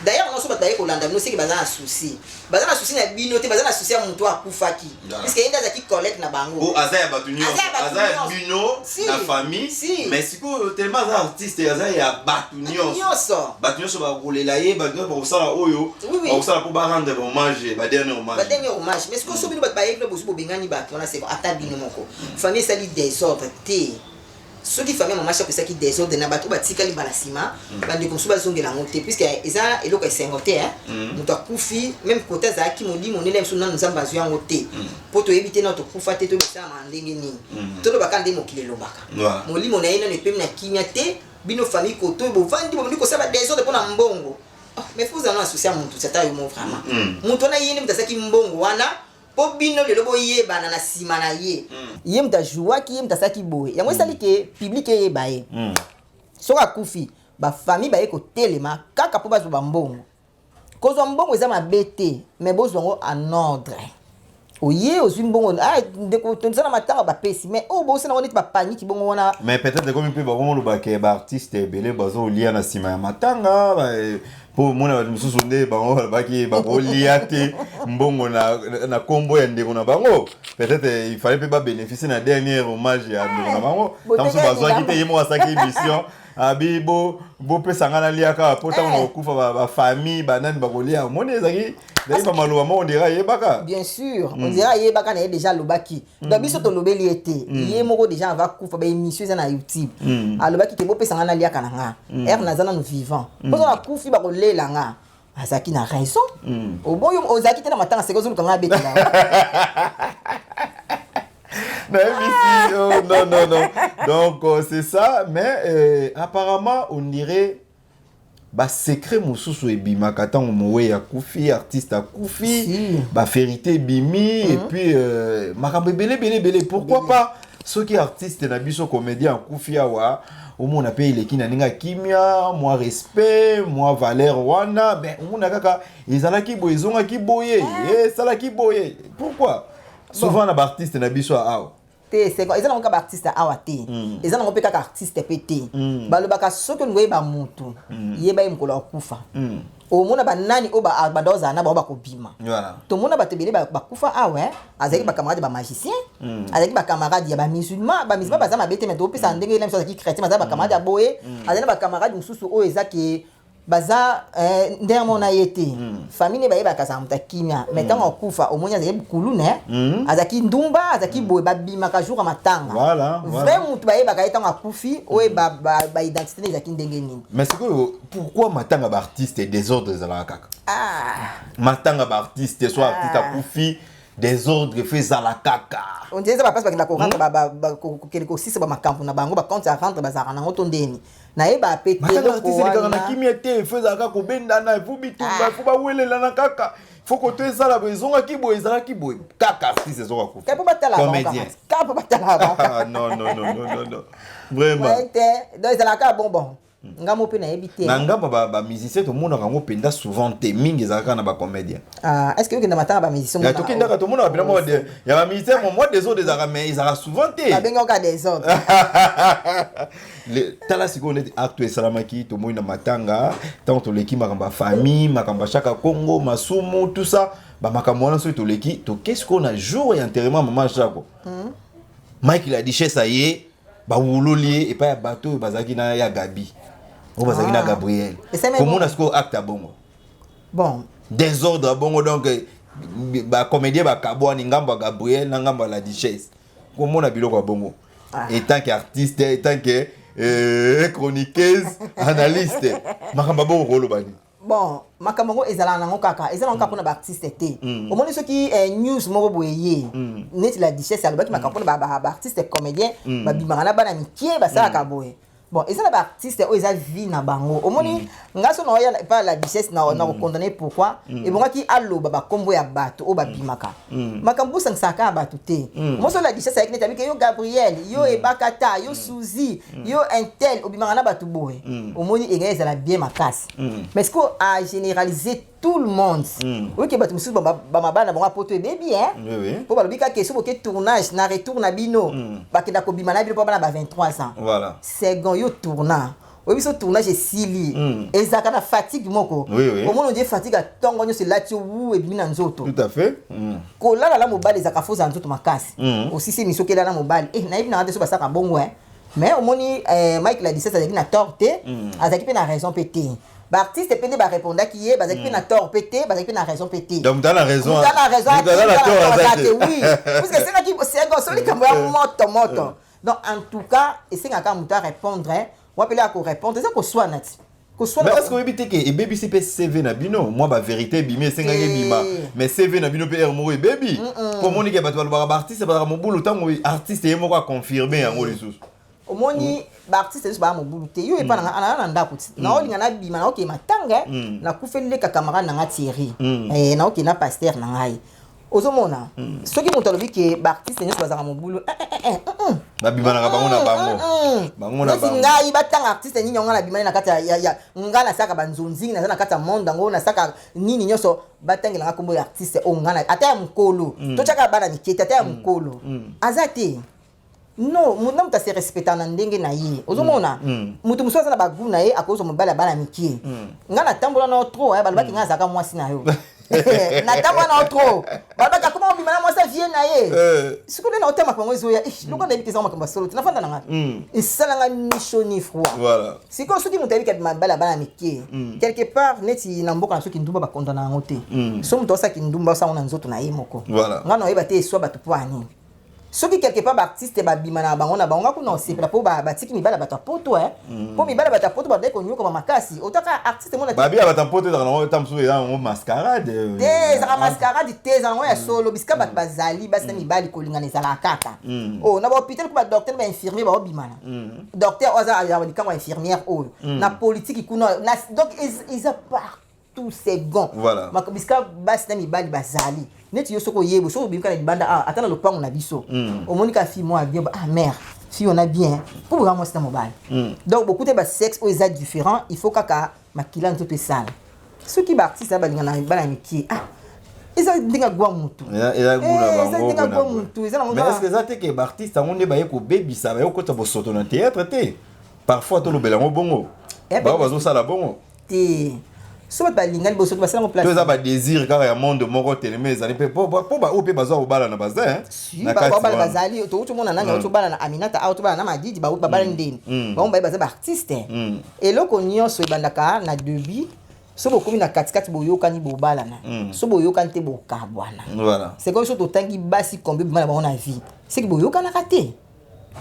B: D'ailleurs, nyonso bato baye kolanda bino, seki baza na souci, baza na souci na bino te, baza na souci ya moto akufaki, puisque ye nde azalaki collègue na bango.
A: Aza ya bato nyonso, aza ya bino na famille, mais sikoyo tellement aza artiste, aza ya bato nyonso. Bato nyonso bakolela ye, bato nyonso bakosala oyo bakosala mpo barendre hommage, badernier hommage.
B: Badernier hommage. Mais sikoyo so bino bato bayebi no, bozwi, bobengani bato wana, seko ata bino moko famille esali désordre te. Soki famille ya mama Chako esaki désordre na bato batikali mbala nsima, bandeko mosusu bazongela yango te, puisque eza eloko esengo te. Moto akufi, même kote azalaki molimo ndenge mosusu, nanu Nzambe azwi yango te, mpo toyebi te nano tokufa te, tobisalama ndenge nini. Tolobaka nde mokili elobaka, molimo na ye nano epemi na kimia te. Bino famille koto oyo bovandi, bobondi kosala désordre mpo na mbongo. Mais faut ozala na souci ya motu, ata yo mo vraiment. Motu wana, ye nde moto asalaki mbongo wana mpo bino lelo boyebana na nsima na ye. Ye moto ajouaki, ye moto asalaki boye, yango esali ke public eyeba ye. Soki akufi, bafamille baye kotelema kaka mpo bazwa bambongo. Kozwa mbongo eza mabe te, mais bozwa yango en ordre. Oye ozwi mbongo, ndeko, toza na matanga, bapesi, mais oyo bosala yango neti bapaniki bongo wana.
A: Mais peut-être ekomi mpe bango molobake, baartiste ebele bazolia na nsima ya matanga, mpo mona bato mosusu nde bango balobaki bakolia te mbongo na nkombo ya ndeko na bango. Peut-être il fallait mpe babénéficie na dernier hommage ya ndeko na bango. Ntango mosusu bazwaki te, ye moko asalaki émission abi bopesa nga nalia kaka, mpo ntango na kokufa, bafamille banani bakolia. Omoni, ezalaki bamaloba moko, on dirait ayebaka.
B: Bien sûr, on dirait ayebaka na ye déjà, alobaki. Donc biso tolobeli ye te, ye moko déjà ava kufa, baémission eza na YouTube, alobaki ke bopesa nga naliaka na nga ere naza nanu vivant, mposo nakufi bakolela nga. Azalaki na raison. Oboyo ozalaki te na matanga, seke ozoluka nga abetela.
A: Nayebisi, oh, non, non, non, donc c'est ça. Mais apparemment, on dirait basecret mosusu ebimaka ntango mowei akufi, artiste akufi.
B: Si.
A: Bavérité ebimi, et puis makambo ebele ebele ebele. Pourquoi pas soki artiste na biso comédien akufi awa, omona mpe eleki na ndenge ya kimia, mwa respect, mwa valeur wana, mais omona kaka ezalaki boye, ezongaki boye, esalaki boye. Pourquoi souvent na baartiste na biso awa?
B: Te, c'est eza nango kaka baartiste awa te, eza nango mpe kaka artiste mpe te. Balobaka soki olingi oyeba motu, yeba ye mokolo akufa. Omona banani oyo banda ozala na bango bakobima. Tomona bato ebele bakufa awa, azalaki bacamarade ya bamagicien, azalaki bacamarade ya bamusulman. Bamusulman baza mabe te, mais topesa ndenge na biso, azalaki chrétien, baza bacamarade ya boye, azali na bacamarade mosusu oyo eza ke baza ndenge mona ye te. Famille ne bayebaka azala moto ya kimia, mais ntango akufa, omoni azalaki kulune, azalaki ndumba, azalaki boye, babimaka jour ya matanga. Vrai motu bayebaka ye ntango akufi, oyo baidentité ne ezalaki ndenge nini.
A: Mais sikoyo, pourquoi matanga baartiste désordre ezalaka kaka?
B: Ah.
A: Matanga baartiste, so artiste akufi. Désordre fe ezala kaka.
B: On dirait eza baplace bakenda korendre, kokende kosisa bamakambo na bango, bacompte ya rendre bazalaka nango to ndeni, nayeba pe te.
A: Matanga
B: eloko
A: artiste elekaka na
B: wana.
A: kimia te. Fo ezalaka kobendana, efo bitumba, efo bawelelana kaka, fo koto ezala boye, ezongaki boye, ezalaki boye, kaka artiste ezonga kufa.
B: Ka po batala bango.
A: Comédien.
B: Kaka, ka po batala bango.
A: Ah, non, non, non, non, non, non, vraiment.
B: Ouais, te, donc ezalaka bon, bon, nga mo mpe nayebi te.
A: Na ngambo bamusicien tomonaka yango mpenza souvent te, mingi ezalaka na bacomédien.
B: Ah, est ce que okenda matanga bamusicien?
A: Ya tokendaka, tomonaka mpena mwa ya bamusicien, mwa désordre ezalaka, mais ezalaka souvent te.
B: Babengi kaka désordre.
A: Tala sikoyo neti acte esalamaki, tomoni na matanga, ntango toleki makambo ya famille, makambo ya Chaka Congo, masumu, tout ça, bamakambo wana, soki toleki, toke sikoyo na jour ya enterrement mama Chako, Mike la Duchesse aye, bawuloli ye epai ya bato oyo bazalaki na ya Gabi, oyo bazalaki na
B: Ah.
A: Gabriel.
B: Esalemi
A: Komona
B: bongo.
A: sikoyo acte ya bongo,
B: Bon.
A: désordre ya bongo, donc bacomédien bakabwani, ngambo ya Gabriel na ngambo ya la Duchesse. Komona biloko ya bongo,
B: Ah.
A: en tant qu'artiste, en tant que chroniqueuse, analyste, makambo ya bongo, koloba nini?
B: Bon, makambo yango ezalaka nango kaka, eza nango kaka mpona baartiste te. Omoni soki news moko boye ye neti la Duchesse alobaki makambo mpona baartiste comédien babimaka na bana mike, basalaka boye. Bon, eza na baartiste oyo eza vie na bango. Omoni nga so naoya pa la Duchesse na kokondamner. Pourquoi ebongaki aloba bakombo ya bato oyo babimaka? Makambo bosangisaka kaka bato te. Omoni so la Duchesse ayaki neti abike yo Gabriel, yo Ebakata, yo Suzy, yo intel, obimaka na bato boye, omoni engai ezala bien makasi. Mais ce que a généraliser tout le monde, oyoki bato mosusu bamabala na bango ya poto ebebi.
A: Oui, oui.
B: Mpo balobi kaka so boke tournage, na retour na bino, bakenda kobima na bino mpo bana ba 23 ans. Second yo tourna, oyebi so tournage esili, ezalaka na fatigue moko.
A: Oui, oui.
B: Omoni ondie fatigue ya ntongo nyonso elati yo, wu ebimi na nzoto.
A: Tout à fait.
B: Kolala na mobali ezalaka fo ozala nzoto makasi. Osisi émission, okela na mobali, nayebi nanga te so basalaka bongo, mais omoni Mike la 17 azalaki na tort te, azalaki mpe na raison mpe te. Baartiste mpe nde barépondaki ye, bazalaki mpe na tort mpe te, bazalaki mpe na raison mpe te.
A: Donc moto aza na raison,
B: Moto aza na raison,
A: moto aza na
B: moto
A: tort
B: aza
A: aza
B: te.
A: te.
B: Oui, puisque esengaki sengo so likambo ya moto moto. Donc en tout cas esengaka moto arépondre wapele akorépondre, eza koswana ti koswana.
A: Mais est ce que oyebi te ke ebebisi mpe CV na bino? Mwa bavérité ebimi, esengaki
B: Te.
A: ebima, mais CV na bino mpe ere moko ebebi, mpo omoni ke bato balobaka baartiste bazalaka mobulu, ntango artiste ye moko aconfirme yango lisusu.
B: Omoni baartiste nyonso baya mobulu te. Yo epa nanga ananga na ndako ti naolinga nabima, naokee matanga, nakufeli leka camarade nanga Thierry, naokee na pasteur na ngai. Ozomona soki moto alobi ke baartiste nyonso bazalaka mobulu,
A: Babimanaka bango na bango, bango na
B: neti
A: bango.
B: Ngai batanga artiste nini yango nabimani na kati ya ngai nasaka banzonzingi, naza na kati ya monde yango, nasaka nini nyonso, batangelanga nkombo ya artiste oyo ngai ata ya mokolo, totyaka bana mike te, ata ya mokolo aza te. Non, moto na moto ase respecta na ndenge na ye. Ozomona moto mosusu aza na bagoût na ye, akozwa mobali ya bana mike. Ngai natambola nao trop, balobaki ngai azalaka mwasi na yo, natambola nao trop, balobaki akoma mobima na mwasi avie na ye. Sikoyo nde naotema bango ezoya lokola nayebi te, eza makambo ya solo te, nafanda na ngai, esalanga ni chaud ni froid. Sikoyo soki moto ayebi kabima mibali ya bana mike, quelque part neti na mboka na soki ndumba bakondana yango te. So moto asaki ndumba, osango na nzoto na ye moko. Ngai naoyeba te eswa bato mpo anini. Soki quelque part baartiste babima na bango na bango, nga kuna osepela mpo batiki mibali ya bato ya poto, mpo mibali ya bato ya poto bandaki konyokama makasi. Otaka artiste mona.
A: Babi ya bato ya poto ezalaka nango ta mosusu eza yango mascarade.
B: Te, ezalaka mascarade te, ezalaka yango ya solo. Bisika bato bazali, basi na mibali kolingana ezalaka kaka. O na bahôpital ko badocteur na bainfirmier baobimana, docteur oyo aza ya likango ya infirmière oyo na politiki kuna donc eza partout, second. Bisika basi na mibali bazali, neti yo soki oyebi, soki obimika na libanda awa, ata na lopango na biso, omoni ka fille moko ya bien, ah mère, fille ona bien, mpo boka mwasi na mobali. Donc bokuta basexe oyo eza différent, il faut kaka makila nzoto esala. Soki baartiste na balinga na bana mike, ah, eza ndenge agwa mutu.
A: Eza goût na
B: Eh, eza
A: bango.
B: ndenge agwa
A: boye na
B: mutu, eza nango
A: Mais est ce que eza te ke baartiste yango nde baye kobebisa, baye kokota bosoto na théâtre te? Parfois tolobela yango bongo. Bango bazosala bongo.
B: Te, so bato balingani, bosoto basalango
A: To
B: place.
A: eza badésir kaka ya monde moko telema, ezali mpe po baoyo mpe bazwa kobala na baza, hein, na kati
B: babala
A: wana.
B: Bazali, touti omona nani auti obala na Aminata awa, tobala na Madidi, babala ndeni, bango baye baza baartiste. Eloko nyonso ebandaka na début. So bokomi na katikati, boyokani, bobalana. So boyokani te, bokabwana. C'est comme so totangi basi combien bima na bango na vie, seki boyokanaka te.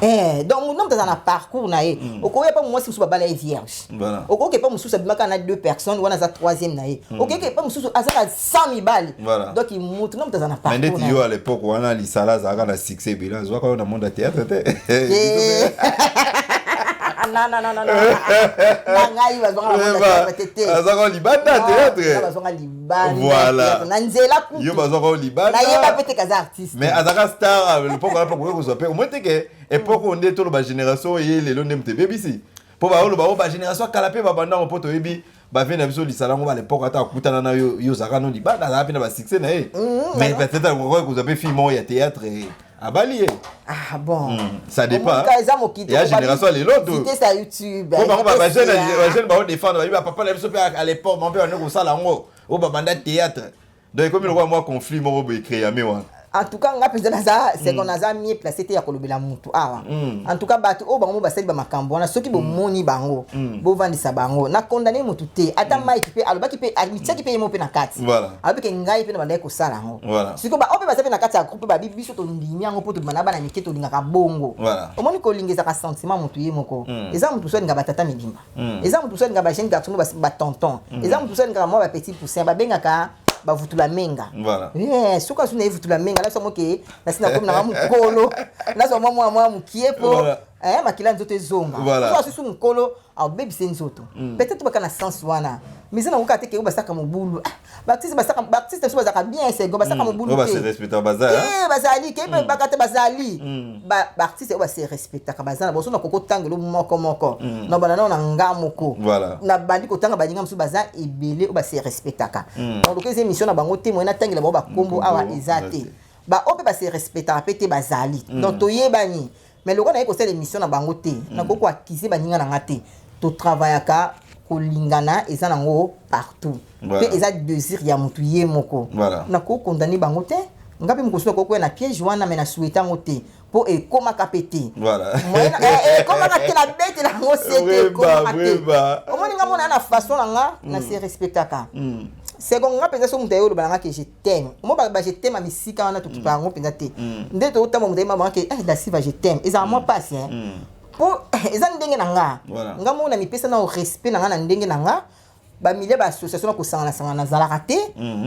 B: Eh, donc moto moto aza na parcours na ye. Okoya pa mwasi mosusu, babala ye vierge. Okoki pa mosusu abimaka na deux personnes, wana aza troisième na ye. Okoki pa mosusu aza na 100 mibali. Donc moto na moto aza na
A: Mais
B: parcours
A: ndeti
B: na ye.
A: yo, à l'époque wana Lisala azalaka na succès ebele, azwaka oyo na monde ya théâtre te?
B: Eh. Non, non, non, non, non, na ngai bazwanga na monde ya théâtre te.
A: Azwaka libanda ya
B: Non,
A: théâtre.
B: bazwanga libanda
A: Voilà.
B: théâtre. Na nzela kutu.
A: Yo bazwaka oyo libanda.
B: Nayeba pe te kaza artiste.
A: Mais azalaka star à l'époque wana, mpo koki kozwa mpe omoi te ke époque oyo nde toloba génération oyo ye lelo nde moto ebebisi, mpo baoloba oyo bagénération ya kala mpe babandango, mpo toyebi bavie na biso Lisala yango ba l'époque, ata akutana na yo, yo ozalaka no libanda, azalaka mpe na basuccès na ye, mais peut-être akoki kozwa mpe fille moko ya théâtre, abali ye.
B: Ah bon.
A: Ça dépend.
B: Omoni eza mokili.
A: Ya génération ya lelo to.
B: Vitesse ya YouTube.
A: Po bango
B: vitesse
A: bajeune, bajeune baodéfendre, bayebi bapapa na biso mpe à l'époque, bango mpe bande kosala yango oyo babanda théâtre. Donc ekomi lokola mwa conflit moko boye créame wana.
B: En tout cas, nga mpenza naza, c'est qu'on naza mieux placé te ya kolobela mutu awa. En tout cas, bato oyo bango mo basali bamakambo wana, soki bomoni bango, bovandisa bango. Na condamné mutu te. Ata Mike mpe alobaki mpe, amitiaki mpe ye mo mpe na kati. Alobi ke ngai mpe na bandaki kosala yango. Sikoyo baoyo mpe baza mpe na kati ya groupe, babi biso tondimi yango mpo tobima na bana mike, tolingaka bongo. Omoni, kolinga ezaka sentiment motu ye moko. Eza motu mosusu alingaka batata mibimba, eza motu mosusu alingaka bajeune garçon, batonton, eza motu mosusu alingaka mwa bapetit poussin, babengaka bavutula menga. Yeah, soki asu na ye vutula menga, naso moke nasi nakomi nanga mokolo, nazwa mwa mwa mwa mokie po makila nzoto ezonga. So asusu mokolo abebise nzoto, peut-être baka na sens wana, mais eza nango kaka te ke oyo basaka mobulu. Ah, baartiste basaka, baartiste biso bazalaka bien, sego basaka mobulu
A: Oyo
B: te.
A: base respecta baza, hein?
B: Te, bazali ke mpe baka te, bazali baartiste oyo base respectaka, baza na boso. Na koko tangelo moko moko na banda nao na nga moko. Na bandi kotanga baninga mosusu, baza ebele oyo base respectaka. Donc lokola eza émission na bango te, moye natangela bango bakombo awa
A: Nkombo,
B: eza
A: eza
B: te.
A: te.
B: Baoyo mpe base respectaka mpe te, bazali. Donc toyebani, mais lokola naye kosala émission na bango te, nakoki koaccuser baninga na nga te. Totravaillaka, kolingana eza nango partout. Mpe eza désir ya motu ye moko. Nakoki condamner bango te. Nga mpe mokosu nakoki koya na piège wana, mais nasouhaite yango te, mpo ekomaka mpe te. Ekomaka te, nabetela yango se te, ekomaka te. Omoni, nga mona na façon na nga na se respectaka. Second, nga mpenza, so moto aye oloba na nga ke je t'aime, mo ba je t'aime ya misika wana, tokipa yango mpenza te. Nde tootamba, moto ayeba banga ke eh, Dasiva, je t'aime, ezala mwa mpasi mpo eza ndenge na nga. Nga moko na mipesa na respect na nga na ndenge na nga. Bamilie, baassociation na kosangana-sangana nazalaka te.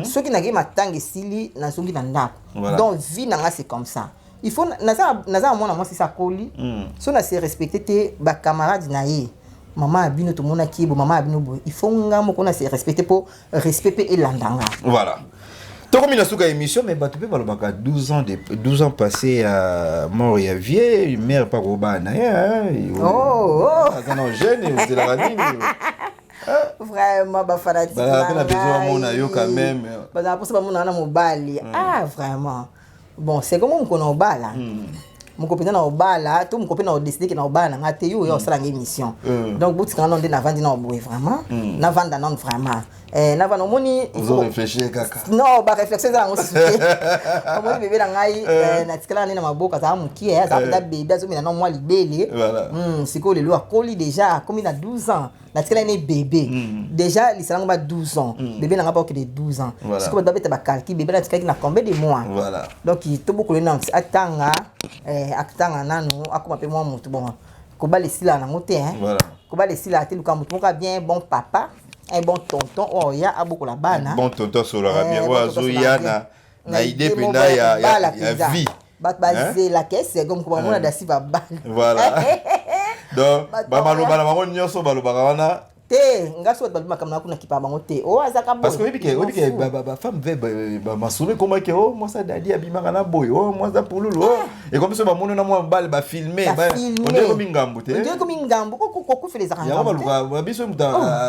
B: Soki nakei matanga, esili, nazongi na ndako. Donc vie na nga, c'est comme ça. Il faut naza na mwana mwasi sa akoli. So na se respecte te, bacamarade na ye, mama ya bino tomonaki ye boye, mama ya bino boye. Il faut nga moko na se respecte mpo respect mpe elanda nga.
A: Voilà, tokomi na suka ya émission, mais bato mpe balobaka 12 ans, de, 12 ans passé ya mort ya vie mare mpa kobana na ye, hein.
B: Oh.
A: Aza na jeune, ozelaka nini?
B: Vraiment, bafanatike
A: Bazala mpe na besoin bamona yo quand même.
B: Bazala mposa bamona na mobali. Ah, vraiment, bon, c'est comme moko na obala, moko mpenza na obala to moko mpe na odécider ke na obala na nga te. Yo oya osalanga émission. Donc botikanga nano nde navandi na oboye, vraiment navanda nano, vraiment. Eh, navanda, omoni, il
A: ozo réfléchir kaka.
B: Non, baréflexion eza yango susu te. Omoni, bebe na ngai, natikalaka nde na maboko, azala mokie, azala mpenza bebe, azomela na mwa libele. Sikoyo lelo akoli déjà, akomi na 12 ans. Natikalaki ne bébé déjà, lisalango ba 12 ans, bébé na nga bakokende 12 ans. Sikoyo bato babeta bacalcul, bébé natikalaki na combien de mois? Donc tobokolo nano atanga, atanga nanu, akoma mpe mwa motu. Bon, kobala esila nango te, hein. Kobala esila te. Luka motu moko ya bien, bon papa, un bon tonton oyo oya abokola bana.
A: Bon tonton asolaka bien.
B: Eh,
A: Oyo
B: bon tonton
A: azoya
B: asolaka
A: na
B: bien.
A: na idée
B: moko
A: mpenza
B: ya kobala
A: ya
B: mpenza.
A: vie.
B: Bato bazelaka esego moko bamona Dasi babala.
A: Voilà, donc
B: Bato
A: bamaloba na bango nyonso balobaka wana.
B: Te, nga so bato balobi makambo na kuna, kipa bango te, oyo azaka boye.
A: Parce que oyebi ke bafemme ve bamasolo ekomaki: o mwasi Dadi abimaka na boye, o mwasi pululu, o ekomi so bamoni na mwa mobali, bafilme.
B: Bafilme.
A: Ondire ekomi ngambu te.
B: Ondire ekomi ngambu. Kokufela ezaka
A: Yango
B: ngambu te.
A: baluka biso moto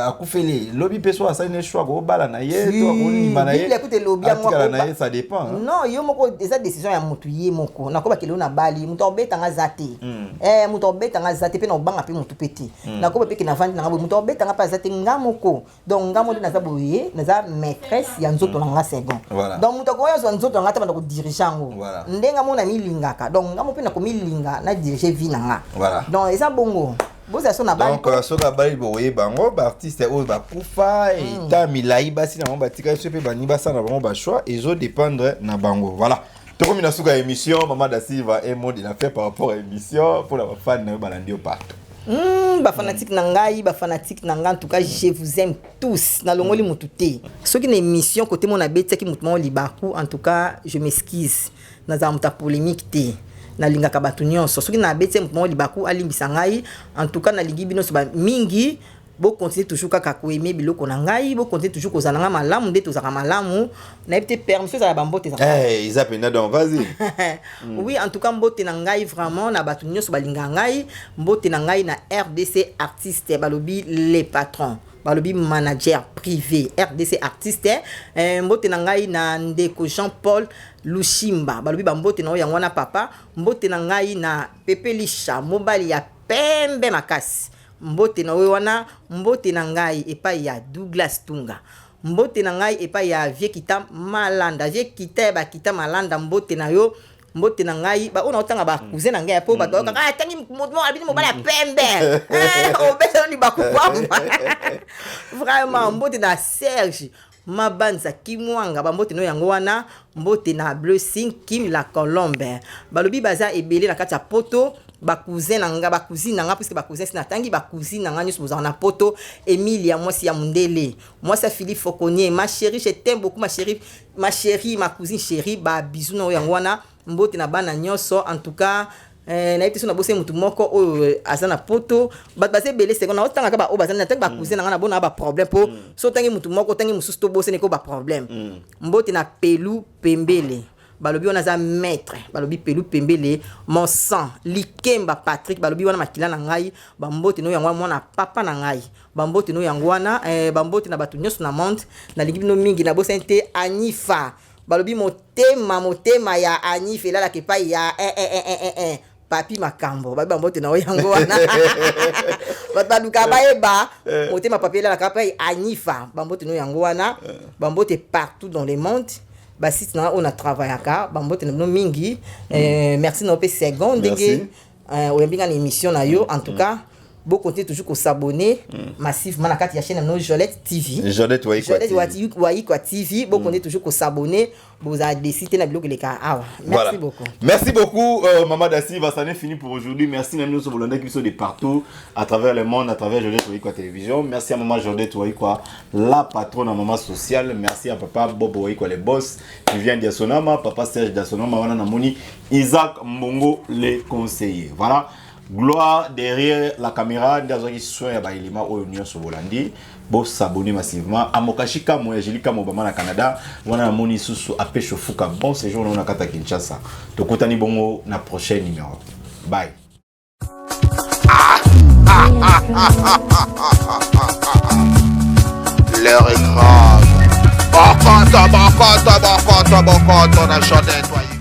A: akufeli lobi mpe so asali ne choix kobala na ye to akondima na ye,
B: Bible ekuta elobi yango.
A: Atikala na ye, ça dépend, hein.
B: Non, yo moko, eza décision ya motu ye moko. Nakobakela yo na bali, moto akobetanga aza te. Eh, moto akobetanga aza te, mpe na obanga mpe motu mpe te. Nakoba mpe ke navandi nanga boye, moto akobetanga mpe aza te. Nga moko, donc nga moko nde naza boye, naza maîtresse ya nzoto na nga, c'est bon. Donc moto akoya azwa nzoto na nga te, banda kodiriger yango. Ndenge moko na milingaka, donc nga moko mpe nakomilinga, na dirige vie na nga. Donc eza bongo, bozala so na bali.
A: Donc soki abali, bokoyeba yango. Baartiste oyo bakufa eta milai, basi na bango batikali so mpe baningi basala na bango bachoix, ezodépendre na bango. Voilà. Tokomi na suka ya émission. Mama Da Silva, un mot de la fin par rapport à émission mpona bafani na yo balandi yo partout.
B: Bafanatique na ngai, bafanatique na ngai, en tout cas je vous aime tous. Nalongoli motu te. Soki na émission kote mo nabetiaki motu moko libaku, en tout cas je m'excuse. Nazala moto ya polémique te, nalingaka bato nyonso. Soki nabeti motu moko libaku, alimbisa ngai. En tout cas nalingi bino nyonso mingi. Bocontinue toujours kaka koaimer biloko na ngai, bocontinue toujours kozala na ngai malamu nde tozalaka malamu. Nayebi te, permission ezala bambote.
A: Eza mpenza, donc vas-y.
B: Oui, en tout cas mbote na ngai vraiment na bato nyonso balingaka ngai. Mbote na ngai na RDC Artiste, balobi les patrons, balobi manager privé RDC Artiste. Mbote na ngai na ndeko Jean Paul Lushimba, balobi bambote na oyo yango wana papa. Mbote na ngai na Pepe Lisha, mobali ya pembe makasi, mbote na oyo wana. Mbote na ngai epai ya Douglas Tunga. Mbote na ngai epai ya Vie Kita Malanda, Vie Kita ya Bakita Malanda, mbote na yo. Mbote na ngai oyo naotanga bacousin na ngai, po bato bayokaka atangi abini mobali ya pembe, obesa libaku kwamba. Vraiment mbote na Serge Mabanza Kimwanga, bambote no yango wana. Mbote na Blessing Kim la Colombe, balobi baza ebele na kati ya Poto, bacousin na nga, bacousine na nga, puisque bacousin si natangi, bacousine na nga nyonso bozala na Poto. Emilia, mwasi ya mondele, mwasi ya Philippe Fauconnier, ma chérie, je t'aime beaucoup, ma chérie, ma chérie, ma cousine chérie, babisous na oyo yango wana. Mbote na bana nyonso. En tout cas nayebi te so nabosani motu moko oyo aza na Poto. Bato baza ebele seconde naotangaka baoyo baza natangi bacousin na nga, nabona baproblème, mpo so otangi motu moko, otangi mosusu, tobosani ko baproblème. Mbote na Pelu Pembele, balobi wana aza maître, balobi Pelu Pembele, mon sang, Likemba Patrick, balobi wana makila na ngai, bambote no yango wana, mwana papa na ngai, bambote no yango wana. Bambote na bato nyonso na monde, nalingi bino mingi. Nabosani te Anifa, balobi motema, motema ya Anifa elalaka epai ya eh, Papi Makambo, babi bambote na oyo yango wana. Bato baluka bayeba motema Papi elalaka epai Anifa, bambote no yango wana. Bambote partout dans le monde, basite na oyo na travaillaka, bambote na bino mingi. Merci na yo mpe seconde ndenge oyambi nga na émission na yo. En tout cas bokontinue toujours kos'abonner massivement na kati ya chaîne na bino Jolette TV.
A: Jolette Waikwa.
B: Jolette Waikwa TV, bokontinue toujours kos'abonner, bozala déçus te na biloko eleka awa. Merci beaucoup.
A: Merci beaucoup, Maman Da Silva. Ça n'est fini pour aujourd'hui. Merci même nous sommes qui sont de partout à travers le monde, à travers Jolette Waikwa Télévision. Merci à Maman Jolette Waikwa, la patronne à Maman sociale. Merci à Papa Bobo Waikwa, le boss qui vient d'Yasonama, Papa Serge d'Yasonama, wana namoni Isaac Mbongo, les conseillers. Voilà. Gloire derrière la caméra, ndazaki soin ya ba élément oyo nyonso bolandi. Bo s'abonner massivement. Amokashi Kamo ya Julie Kamo Bama na Canada. Wana namoni susu apesho fuka bon séjour na kata Kinshasa. Tokutani bongo na prochain numéro. Bye.
C: L'heure est grave. Bokoto, bokoto, bokoto, bokoto na Jodette.